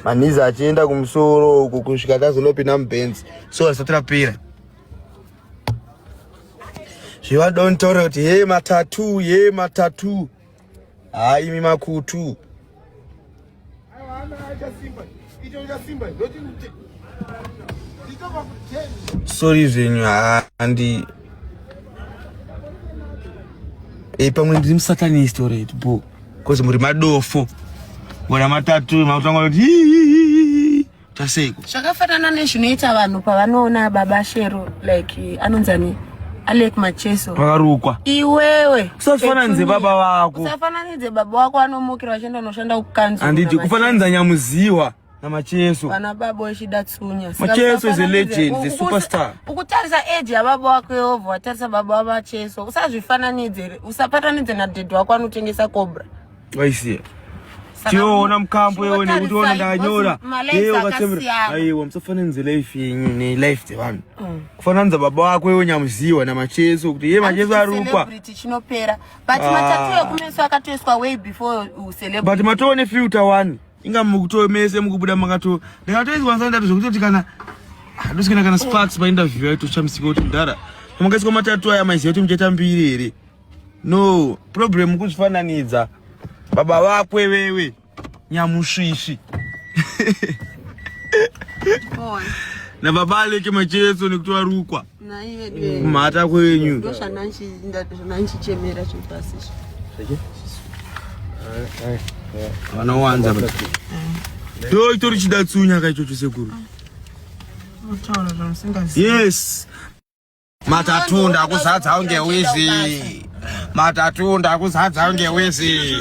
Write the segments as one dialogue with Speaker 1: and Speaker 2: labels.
Speaker 1: Manizi achienda kumusoro uku kusvika tazonopinda mubenzi. So risati rapera. Zvivadontaura kuti he matatu, he matatu. Hayi imi makutu. Sorry zvenyu handi e pamwe ndiri musatanist already bo cause muri madofo ngona matatu makutanga kuti taseiko
Speaker 2: zvakafanana nezvinoita vanhu pavanoona baba shero like anonzani Alec Macheso
Speaker 1: vakarukwa
Speaker 2: iwewe
Speaker 1: usafananidze baba vako
Speaker 2: usafananidze baba wako anomukira vachienda unoshanda kukanzuru
Speaker 1: handiti kufananidza nyamuziwa namacheso
Speaker 2: vana baba vechida tsunya
Speaker 1: Macheso is a legend, is a superstar.
Speaker 2: Ukutarisa age yababa wako yehova watarisa baba vamacheso usazvifananidze usafananidze nadhedhi wako anotengesa cobra
Speaker 1: Waisiya. Tiona mukambo iwe nekuti ona ndakanyora. Iwe ukachembera. Aiwa musafananidze life yenyu ne life dzevanhu. Kufananidza baba wako iwe nyamuziwa namacheso kuti iye macheso arukwa.
Speaker 2: Celebrity chinopera. But ah. matatu ekumeso akatoiswa way before celebrity.
Speaker 1: But matoo ne filter one. Inga mukuto mese mukubuda makato. Ndakatoiswa ndati zvekutoti kana ndosikana kana sparks pa interview yaito chamisika kuti mudhara. Makaiswa matatu aya maiziva kuti muchaita mbiri here? No problem kuzvifananidza baba vako iwewe nyamusvisvi nababa aleke macheso nekuti varukwa kumhata kwenyu vanowanza ndo itori chidatsunya ka ichocho sekuru yes Matatu ndakuzadza unge wizi. Matatu ndakuzadza unge wizi.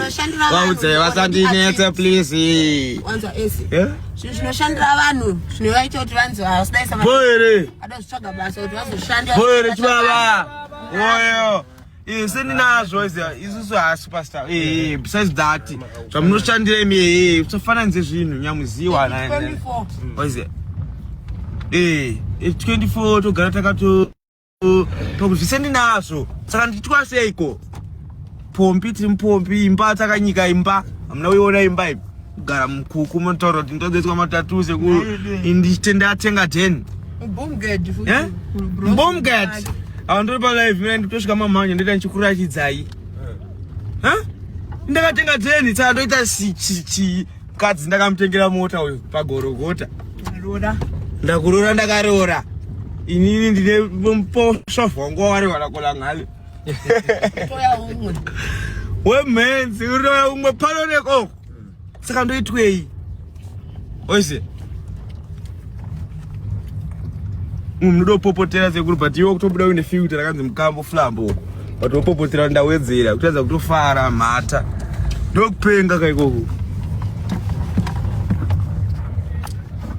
Speaker 1: Vaudze vasandinetse please.
Speaker 2: Wanzwa esi. Yeah? Zvinhu zvinoshandira vanhu zvinovaita kuti vanzi vasadaisa
Speaker 1: Bo here.
Speaker 2: Ada zvitsvaga basa kuti vazoshanda.
Speaker 1: Bo here chibaba. Oyo. Isi ndinazvo izi isusu ha superstar. Eh, besides that zvamunoshandira imi eh usafananidze zvinhu nyamuziwa na.
Speaker 2: 24.
Speaker 1: Oize. Eh, 24 togara takato pakuti zvese ndinazvo saka ndichitwa seiko pombi tiri mupombi imba takanyika imba hamuna kuiona imba imi kugara mukuku munotaura kuti ndodzetswa matatu sekuru ndichitenda atenga 10 mbomgad awa ndiri palive mina nditosvika mamhanya ndoita ndichikurachidzai ndakatenga 10 saka ndoita chii mukadzi ndakamutengera mota uyu pagorogota ndakuroora ndakaroora inini ndine muposva wangu wawarehwa nakolangale wemhenzi uroya umwe pano nekoko saka ndoitwei oise munoda kupopotera sekuru but iwe kutobuda uine filter rakanzi mukambo flambo uko but wopopotera ndawedzera kutadza kutofara mhata ndokupenga ka ikoko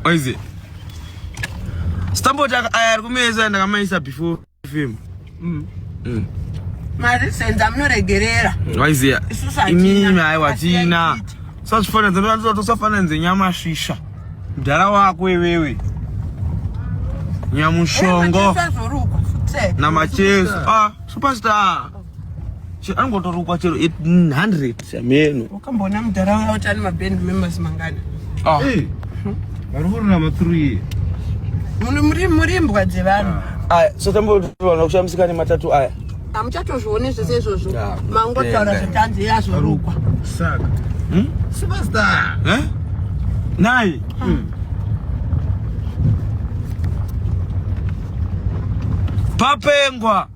Speaker 1: oize stamboti aya ari kumesa ndakamaisa before film
Speaker 2: mm. Mm. Mari senza munoregerera
Speaker 1: waiziya imimi aiwa tina usazvifananidza tosafananidze nyama svisha mudhara wako iwewe nyamushongo namacheso ah superstar anongotorukwa chero 800 ameno
Speaker 2: wakamboona mudhara uya kuti ane maband members mangani
Speaker 1: ah. vari kurarama 3
Speaker 2: muri muri imbwa dzevanhu
Speaker 1: ah. aya so tamboona kushamisika nematatu aya
Speaker 2: hamuchatozvioni zvese izvozvo mangotaura zvetanzi yazorukwa
Speaker 1: saka hmm?
Speaker 2: superstar
Speaker 1: eh? nai hmm. Papengwa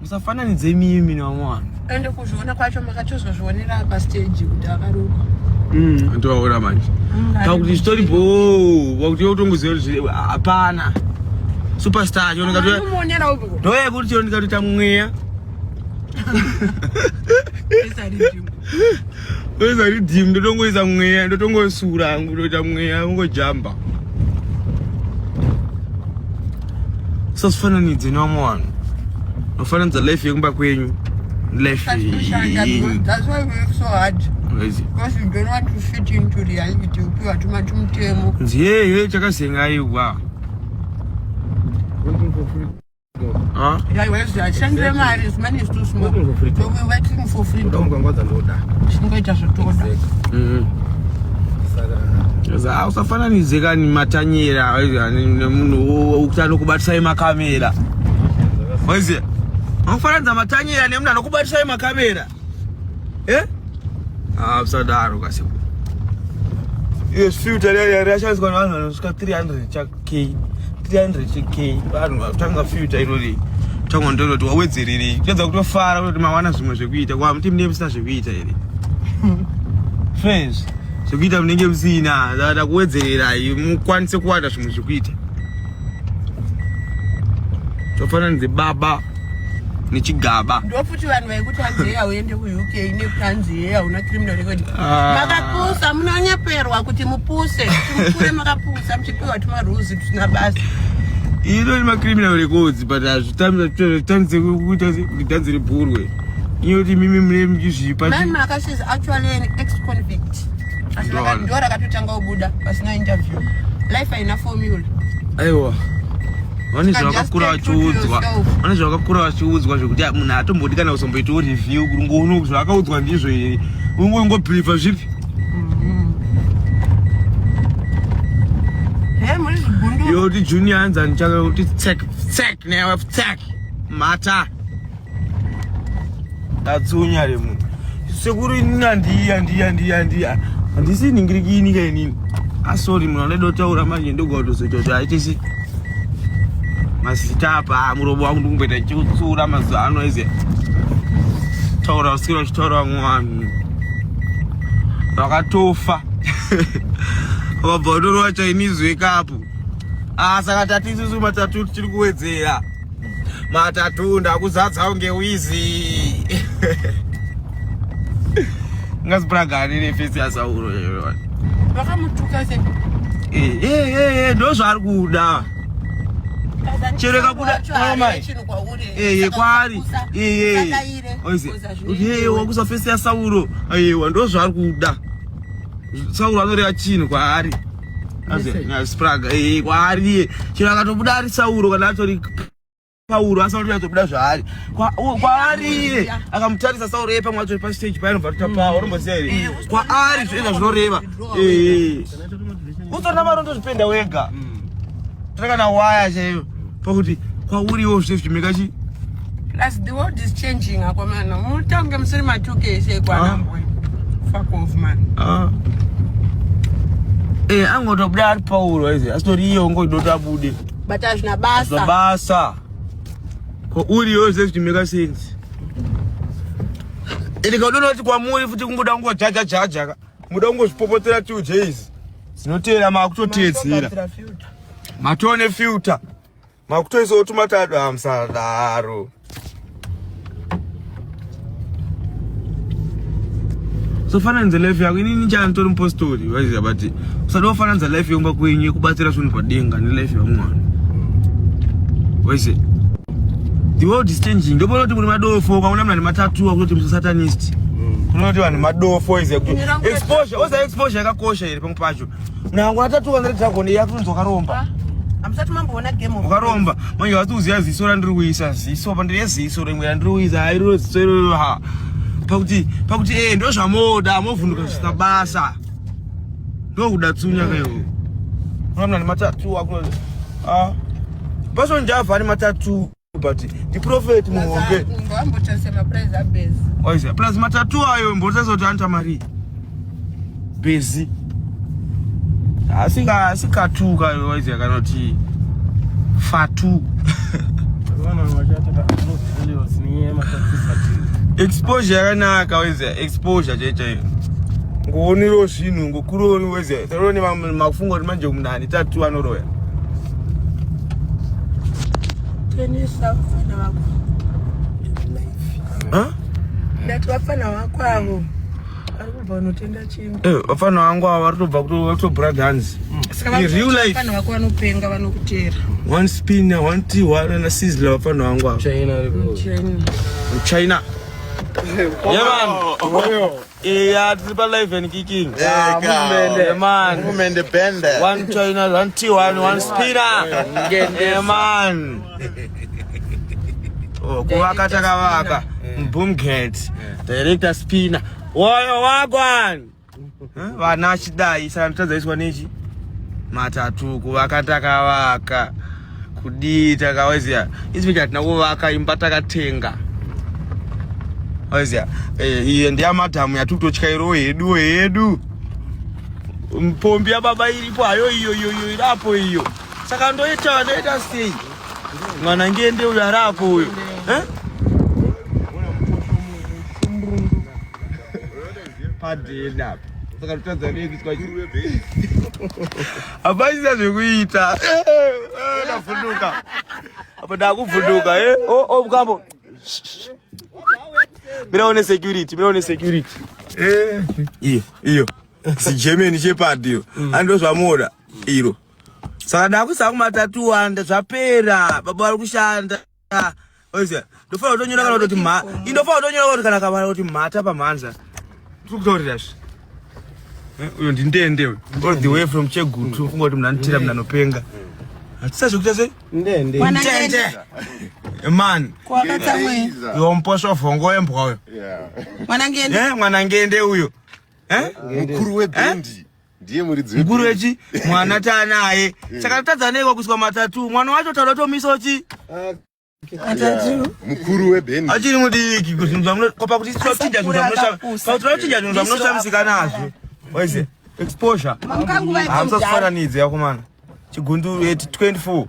Speaker 1: musafananidze imimi nevamwe vanhu
Speaker 2: ende kuzviona kwacho makatozozvionera pastage kuti akarukwa
Speaker 1: mm, ndovaona manje mm, pakuti zvitori bho pakuti iwe utongoziva kuti hapana superstar chionekatoya kuti chero ndikatoita mweya oisa riddim ndotongoisa mweya ndotongosura hangu ndoita mweya ungojamba usazvifananidze nevamwe vanhu unofananidza life yekumba kwenyu life nziyeye chakazenga aiwa
Speaker 2: Huh? Yeah, well, mari, this money is too small. So we're waiting for freedom. Chingoita zvotoda.
Speaker 1: Mhm. Ah, usafananidze kani matanyera nemunhu kuti anokubatisai makamera. Waiziya? Unofananidza matanyera nemunhu anokubatisai makamera. Eh? Ah, usadaro kasi. Iyo filter riya rashandiswa nevanhu vanosvika 300 cha k 300 k vanhu vatanga filter irori. Tanga ndoroti wawedzererei. Kuedza kutofara kuti mawana zvimwe zvekuita. Kwa muti munenge musina zvekuita here? Friends, zvekuita munenge musina. Saka kuwedzererai mukwanise kuwana zvimwe zvekuita. Tofananidze baba nechigaba
Speaker 2: ndofuti vanhu vaikuti hanzi heya uende kuuk nekuti hanzi heya una criminal record
Speaker 1: ah.
Speaker 2: makapusa munonyeperwa kuti mupuse kuti mukure makapusa muchipiwa tumaruzi tusina basa
Speaker 1: ino ni macriminal records but hazvitambise kuita kuti dhanzi ribhurwe inoti mimi mune muchizvipa
Speaker 2: Man Makasha is actually an ex-convict asi ndo rakatotanga kubuda pasina interview life haina formula
Speaker 1: aiwa vane zvavakakura vachiudzwa vane zvavakakura vachiudzwa zvekuti munhu atombodi kana kuzomboitawo review kuti ngoona zvavakaudzwa ndizvo here ungongobhilivha zvipi yoti junior hanzi andichaka kuti tsek tsek newe tsek mata ndatsunya re munhu sekuru inini handiyi handiyi handiyi handiyi handisi ningirikini ka inini asori ah, munhu anoda kutaura manje ndoga kutozoita kuti aite se mazita apa muromo wangu ndikumboita chiutsura mazuva ano ize taura usikira uchitaura vamwe vanhu vakatofa vabva vatorova chinese wekapu ah, saka tati isusu matatu tichiri kuwedzera matatu ndakuzadza kunge wizi ngazipuragani nefesi yasauro
Speaker 2: vakamutuka se
Speaker 1: eh, eh, eh, ndo zvaari kuda chero kakuda kwaari wakusa fesi yasauro aiwa ndo zvaari kuda sauro anoreva chinhu kwaari spraga kwaari iye chero akatobuda ari sauro kana atori pauro asi anotobuda zvaari kwaari iye akamutarisa sauro iye pamwe atori pastage paye anobva atoita pawo unomboziva here eh, kwaari zvoita zvinoreva eh. utorina mari undozvipenda wega mm. tiri kana waya chaiyo pakuti kwauriwo zvese zvichimeka chi
Speaker 2: plus the world is changing akomana mutange musiri matuke ese kwanambwe ah. fuck off man
Speaker 1: ah. Eh, angotobuda ari pauro aizi asitori iye ongoidoti abude
Speaker 2: but hazvina basa
Speaker 1: basa ko uriyo zvese zvichimeka sense ende kaudona kuti kwamuri futi kungoda kungojaja jaja ka muda kungozvipopotera two days dzinoteera makutoteedzera matone filter makutoisawo tumatado hamusadaro so fananidza life yako inini chani tori mupostori vaiziva but usada kufananidza life yekumba kwenyu yekubatsira zvinhu padenga nelife yamwana waiziva the world is changing ndopona kuti muri madofo ukaona munhu ane matatuwa kutoti musatanist mm. kunoti vanhu madofo iziva kuti exposure oza exposure yakakosha here pamwe pacho Nangu atatuka ndiri dragon yakunzi wakaromba.
Speaker 2: Ah, Hamusati mamboona game of
Speaker 1: Wakaromba. Manje wati uziya ziso randiri kuisa ziso pa ndine ziso rimwe randiri kuisa hairo ziso iroro ha. Pakuti pakuti eh ndo zvamoda movhunduka zvisina basa. Ndokuda tsunya kayo. Unoona ni matatu ako. Ah. Baso njava ni matatu. but ndiprofeti muhombe oiziva plus matatu ayo mbotarisa kuti anoita marii bezi asikatuka oiziva kana kuti fatu exposure yakanaka oiziva exposure chaiyo chaiyo ngoonero zvinhu ngokuroni oiziva taroni makufunga kuti manje munhu ane tatu anoroya
Speaker 2: Tenisa vafana vako.
Speaker 1: Huh?
Speaker 2: Ndati vafana vako avo vari kubva unotenga chingwa.
Speaker 1: Eh, vafana vangu avo vari kutobva kutobhura guns.
Speaker 2: Saka
Speaker 1: In real life.
Speaker 2: vafana vako vanopenga vanokuteera.
Speaker 1: One spinner, one tea, one na sizzler vafana vangu avo.
Speaker 3: China.
Speaker 2: China.
Speaker 1: China. Yeah man. Yeah, tiri pa live and kicking. Yeah, man.
Speaker 3: Movement bende.
Speaker 1: One China, one T1, one spinner. Yeah, man. Oh, kuvaka takavaka. Boom gate. Director spinner. Woyo wagwan. Vana achidai saka nditadzaiswa nechi matatu kuvaka takavaka kudii takawaziya isipi hatina kuvaka imba takatenga waziya eh, iye ndiyamadhamu yatikutotyairowo hedu hedu mpombi yababa iripo hayo iyo iyo iyo irapo iyo saka ndoita ndoita sei mwana ngende uyo arapo uyo eh? Padena apa saka totadza nei kuiswa hapachina zvekuita eh, eh, ndavhunduka apa ndakuvhunduka eh? oh, oh, mukambo mira one security mira one security iyo iyo zigermany shepherd iyo ando zvamuona iro saka ndakuisa kumatatuwanda zvapera baba vari kushanda oziva ndofanira kutonyora kana kutoti mha indofanira kutonyora kuti kana kavara kuti mhata pamhanza tiri kutaurira zve eh, uyo ndindende uyo all the way from chegutu funga kuti munhu anotira munhu anopenga hatisa zvekuita sei
Speaker 2: ndende
Speaker 1: man iwo muposvo vhongo wembwa uyo mwana ngende eh, uyo
Speaker 3: eh? mukuru webhendi ndiye muridzi
Speaker 1: mukuru wechi mwana taanaye eh. saka totadza neiko kuiswa matatu mwana wacho taura tomisa chi
Speaker 2: matatu
Speaker 3: mukuru webhendi
Speaker 1: achiri mudiki zvinhu zvamunokopa kuti tochinja zvinhu zvamunoshamisika zvinhu zvamunoshamisika nazvo oize exposure hamusazifananidze yakomana Chigundu at 24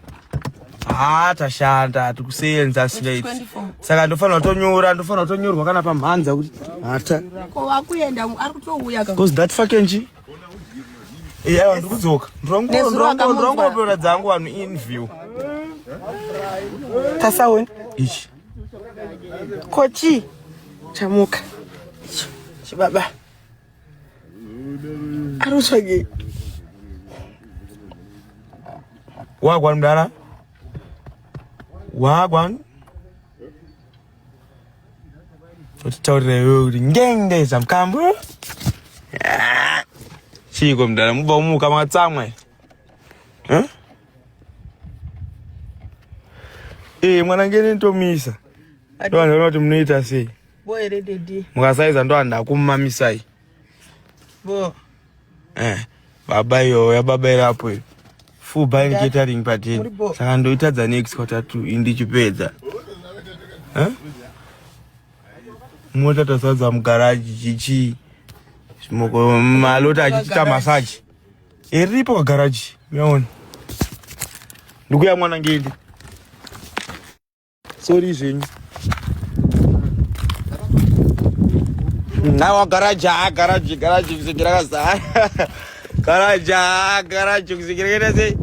Speaker 1: haa tashanda tikuseyenza slate saka ndofanira kutonyora ndofanira kutonyorwa kana pamhanza kuti hata
Speaker 2: ko wakuenda ari kutouya
Speaker 1: ka cause that fucking chi eh aiwa ndikudzoka ndongopera dzangu vanhu in view
Speaker 2: tasaweni
Speaker 1: ichi
Speaker 2: kochi chamuka icho chibaba Ari kutsvagei?
Speaker 1: Wagwan mdara. Wagwan. Utitaurira iwewe kuti ngenge zamkambo. Chiiko mdara mubva umuka makatsamwa. Eh? Eh mwana ngene ntomisa. Ndovanhu kuti munoita sei?
Speaker 2: Bo here daddy.
Speaker 1: Mukasaiza ndo andakumamisai.
Speaker 2: Bo.
Speaker 1: Eh, baba iyo yababa irapo iyo. Full buying catering patini. Saka ndoitadza next quarter 2 indichipedza. Eh? Mota tasadza mugaraji chichi. Smoko malota achiita massage. Iripo kagaraji. Miona. Ndikuya mwana ngende. Sorry zvenyu. Nawa garaji ah garaji garaji kusikira kazara. Garaji ah garaji kusikira kaita sei?